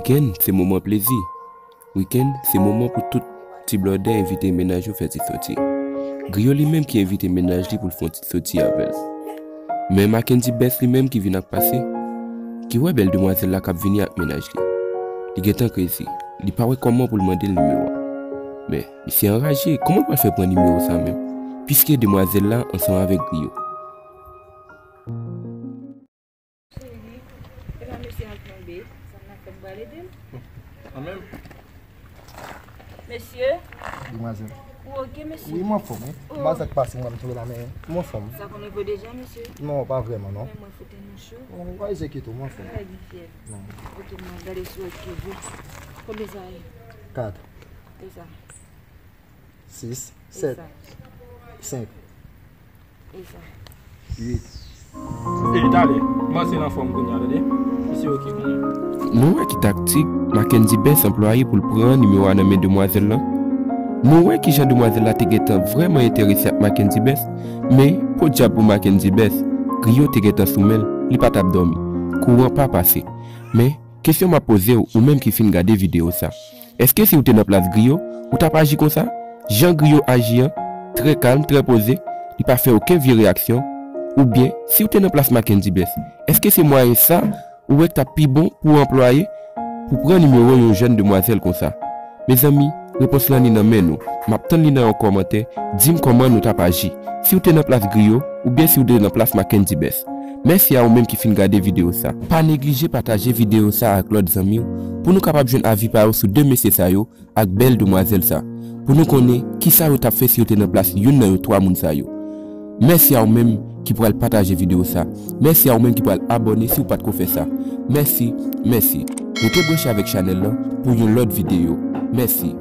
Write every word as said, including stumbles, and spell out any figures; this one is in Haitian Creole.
Wikenn se moman plezi. Wikenn se moman pou tout ti blòdè envite mennaj yo fè ti soti. Griyo li menm ki envite mennaj li pou l fè yon ti soti avè l. Men Mackendy Best li menm ki vin ak pase, ki wè bèl demwazèl la k ap vini ak mennaj li. Li gentan krezi. Li pa wè kòman pou l mande l nimewo a. Men, misye anraje. Kòman l pral fè pran nimewo sa menm? Piske demwazèl la ansanm avèk Griyo. Cheri, e pa mesye a k tonbe, sa m nan fè m pral ede l. Kanmenm. Mesye. Demwazèl. Ou oke, mesye? Wi, m anfòm, wi. Oh. M pa sa k pase, mwen, m tonbe la, men m anfòm. Sa konn rive w deja, mesye? Non, pa vrèman, non. Men mwen fout nou cho. Non, pa egzekite w, m anfòm. Trè byen, fyèl. Non. Oke, mwen gade sou oke, bon. Konbyen sa ye? Kat. E sa? Sis, sèt, senk, uit. E talè, kòmanse nan fòm kounye a, tande? Misye oke kounye a. Nou wè ki taktik Mackendy Best anplwaye pou l pran nimewo a nan men demwazèl lan. Nou wè kijan demwazèl la te gentan vrèman enterese ak Mackendy Best, men podyab pou Mackendy Best, Griyo te gentan sou men l, li pa t ap dòmi. Kouran pa pase. Men, kesyon m ap poze w, ou menm ki fin gade videyo sa, èske si w te nan plas Griyo, ou t ap aji konsa? Jan Griyo aji an, trè kalm, trè poze, li pa fè okenn vye reyaksyon. Oubyen, si w te nan plas Mackendy Best, èske se mwayen sa ou wè k t ap pi bon pou w anplwaye pou pran nimewo yon jèn demwazèl konsa? Mezanmi, repons lan ni nan men nou. M ap tann li nan yon kòmantè. Di m kòman nou t ap aji si w te nan plas Griyo oubyen si w te nan plas Mackendy Best. Mèsi a ou menm ki fin gade videyo sa. Pa neglije pataje videyo sa ak lòt zanmi w pou nou kapab jwenn avi pa yo sou de mesye sa yo ak bèl demwazèl sa, pou nou konnen kisa yo t ap fè si yo te nan plas youn nan yo twa moun sa yo. Mèsi a ou menm ki pral pataje videyo sa. Mèsi a ou menm ki pral abòne si w pa t ko fè sa. Mèsi, mèsi. Rete branche avèk chanèl lan pou yon lòt videyo. Mèsi.